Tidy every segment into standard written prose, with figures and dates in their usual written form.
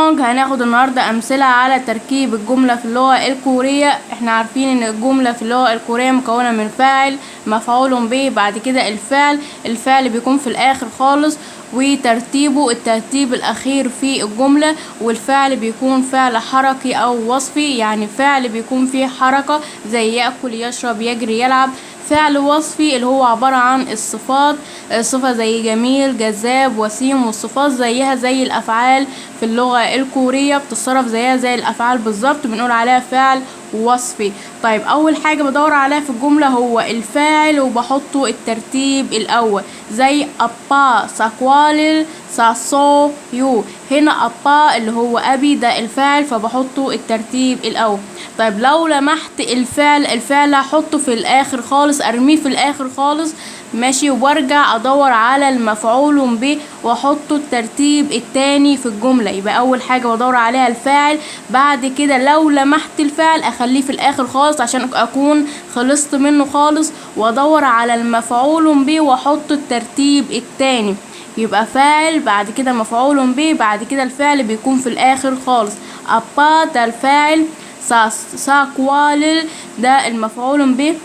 langue. هناخد النهاردة أمثلة على تركيب الجملة في اللغة الكورية. احنا عارفين ان الجملة في اللغة الكورية مكونة من فاعل، مفعول به، بعد كده الفعل. الفعل بيكون في الآخر خالص، وترتيبه الترتيب الأخير في الجملة، والفعل بيكون فعل حركي أو وصفي، يعني فعل بيكون فيه حركة زي يأكل، يشرب، يجري، يلعب. فعل وصفي اللي هو عبارة عن الصفات، صفة زي جميل، جذاب، وسيم، والصفات زيها زي الأفعال في اللغة الكورية، بتتصرف زيها زي الأفعال بالظبط، بنقول عليها فعل وصفي. طيب أول حاجة بدور عليها في الجملة هو الفاعل، وبحطه الترتيب الأول زي 아빠 사과를 샀어요. هنا 아빠 اللي هو أبي ده الفاعل، فبحطه الترتيب الأول. طيب لو لمحت الفعل، الفعل هحطه في الآخر خالص، أرميه في الآخر خالص، ماشي، وارجع ادور على المفعول به واحطه الترتيب التاني في الجملة. يبقى اول حاجة بدور عليها الفاعل، بعد كده لو لمحت الفعل اخليه في الاخر خالص عشان اكون خلصت منه خالص، وادور على المفعول به واحطه الترتيب التاني. يبقى فاعل بعد كده مفعول به، بعد كده الفعل بيكون في الاخر خالص. 아빠 ده الفاعل، 사과를 ده المفعول به،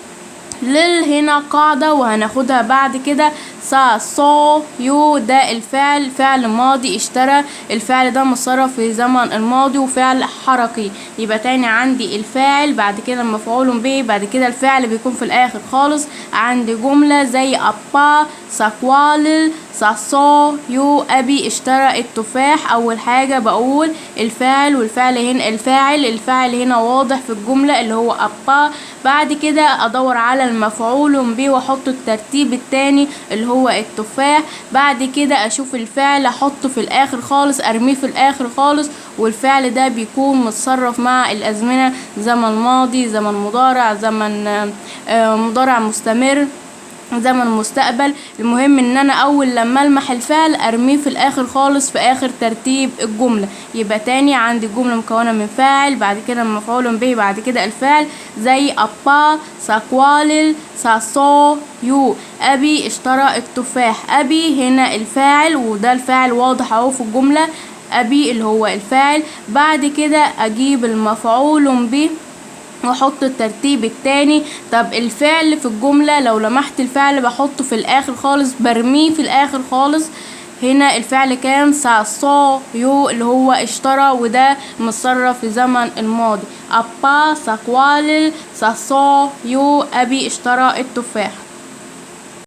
를 هنا قاعدة وهناخدها بعد كده. 샀어요 ده الفعل، فعل ماضي، اشترى، الفعل ده متصرف في زمن الماضي وفعل حركي. يبقى تاني عندي الفاعل بعد كده المفعول به، بعد كده الفعل بيكون في الاخر خالص. عندي جملة زي 아빠 사과를 샀어요، ابي اشترى التفاح. اول حاجة بقول الفاعل، والفعل هنا الفاعل هنا واضح في الجملة اللي هو 아빠. بعد كده ادور على المفعول به واحط الترتيب التاني اللي هو التفاح. بعد كده اشوف الفعل احطه في الاخر خالص، ارميه في الاخر خالص، والفعل ده بيكون متصرف مع الازمنة، زمن ماضي، زمن مضارع، زمن مضارع مستمر، زمن مستقبل. المهم ان انا اول لما المح الفعل ارميه في الاخر خالص في اخر ترتيب الجملة. يبقى تاني عندي الجملة مكونة من فاعل بعد كده مفعول به بعد كده الفعل، زي 아빠 사과를 샀어요، ابي اشترى التفاح. ابي هنا الفاعل، وده الفاعل واضح اهو في الجملة، ابي اللي هو الفاعل. بعد كده اجيب المفعول به واحط الترتيب التاني. طب الفعل في الجملة لو لمحت الفعل بحطه في الاخر خالص، برميه في الاخر خالص. هنا الفعل كان 샀어요 اللي هو اشترى، وده متصرف في زمن الماضي. 아빠 사과를 샀어요، ابي اشترى التفاح.